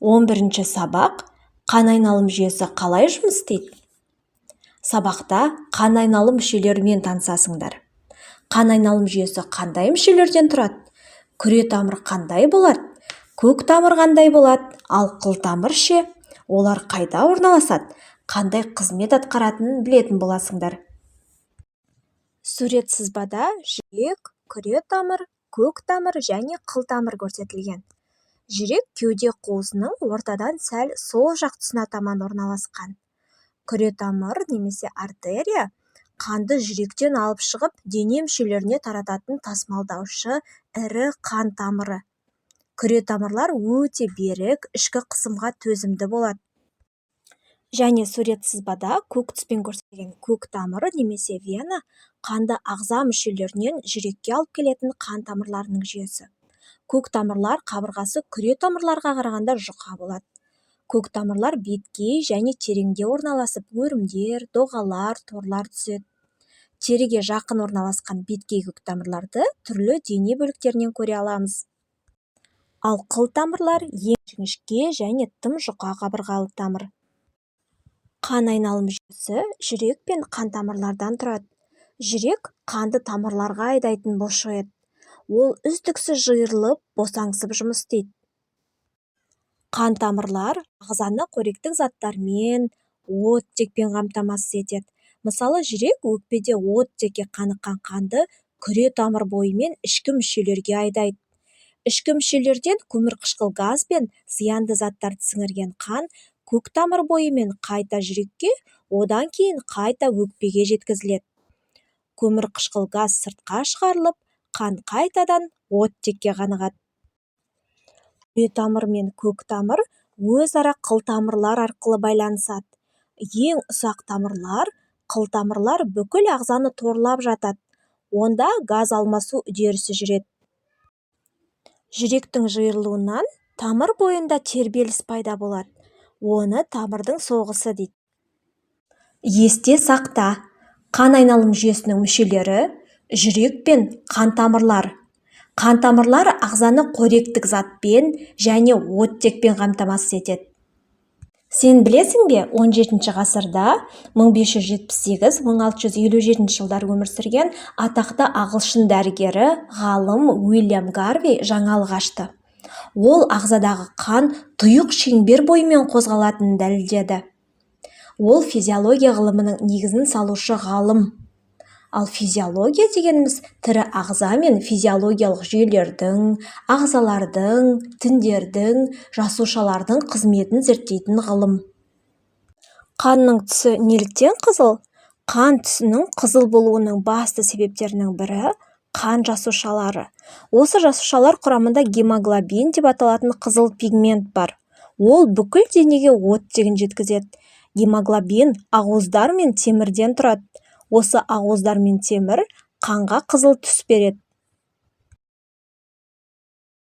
11-ші сабақ. Қан айналым жүйесі қалай жұмыс істейді? Сабақта қан айналым мүшелерімен танысасыңдар. Қан айналым жүйесі қандай мүшелерден тұрады? Күре тамыр қандай болады? Көк тамыр қандай болады? Ал қыл тамыр ше? Олар қайда орналасады? Қандай қызмет атқаратынын білетін боласыңдар. Сурет сызбада жүрек, күре тамыр, көк тамыр және қыл тамыр көрсетілген. Жүрек кеуде қуысының ортадан сәл сол жақ тұсына таман орналасқан. Күре тамыр немесе артерия қанды жүректен алып шығып, дене мүшелеріне тарататын тасымалдаушы ірі қан тамыры. Күре тамырлар өте берік, ішкі қысымға төзімді болады. Және сурет сызбада көк түспен көрсетілген көк тамыр немесе вена қанды ағза мүшелерінен жүрекке алып келетін қан тамырларының жүйесі. Көк тамырлар қабырғасы күре тамырларға қарағанда жұқа болады. Көк тамырлар беткей және тереңде орналасып, өрімдер, доғалар, торлар түзеді. Теріге жақын орналасқан беткей көк тамырларды түрлі дене бөліктерінен көре аламыз. Ал қыл тамырлар ең жіңішке және тым жұқа қабырғалы тамыр. Қан айналым жүйесі жүрек пен қан тамырлардан тұрады. Жүрек қанды тамырларға айдайтын бұлшық ет. Ол үздіксіз жиырылып, босаңсып жұмыс істейді. Қан тамырлар ағзаны қоректік заттармен, оттекпен қамтамасыз етеді. Мысалы, жүрек өкпеде оттекке қаныққан қанды күре тамыр бойымен ішкі мүшелерге айдайды. Ішкі мүшелерден көмірқышқыл газ бен зиянды заттарды сіңірген қан көк тамыр бойымен қайта жүрекке, одан кейін қайта өкпеге жеткізіледі. Көмірқышқыл газ сыртқа шығарылып, қан қайтадан оттекке қанығады. Күре тамыр мен көк тамыр өзара қыл тамырлар арқылы байланысады. Ең ұсақ тамырлар, қыл тамырлар бүкіл ағзаны торлап жатады. Онда газ алмасу үдерісі жүреді. Жүректің жиырылуынан тамыр бойында тербеліс пайда болады. Оны тамырдың соғысы дейді. Есте сақта: қан айналым жүйесінің мүшелері жүрек пен қан тамырлар. Қан тамырлар ағзаны қоректік затпен және оттекпен қамтамасыз етеді. Сен білесің бе, 17 ғасырда, 1578-1657 жылдары өмір сүрген атақты ағылшын дәрігері, ғалым Уильям Гарвей жаңалық ашты. Ол ағзадағы қан тұйық шеңбер бойымен қозғалатынын дәлелдеді. Ол физиология ғылымының негізін салушы ғалым. Ал физиология дегеніміз тірі ағза мен физиологиялық жүйелердің, ағзалардың, тіндердің, жасушалардың қызметін зерттейтін ғылым. Қанның түсі неліктен қызыл? Қан түсінің қызыл болуының басты себептерінің бірі – қан жасушалары. Осы жасушалар құрамында гемоглобин деп аталатын қызыл пигмент бар. Ол бүкіл денеге оттегін жеткізеді. Гемоглобин ақуыздар мен темірден тұрады. Осы ақуыздар мен темір қанға қызыл түс береді.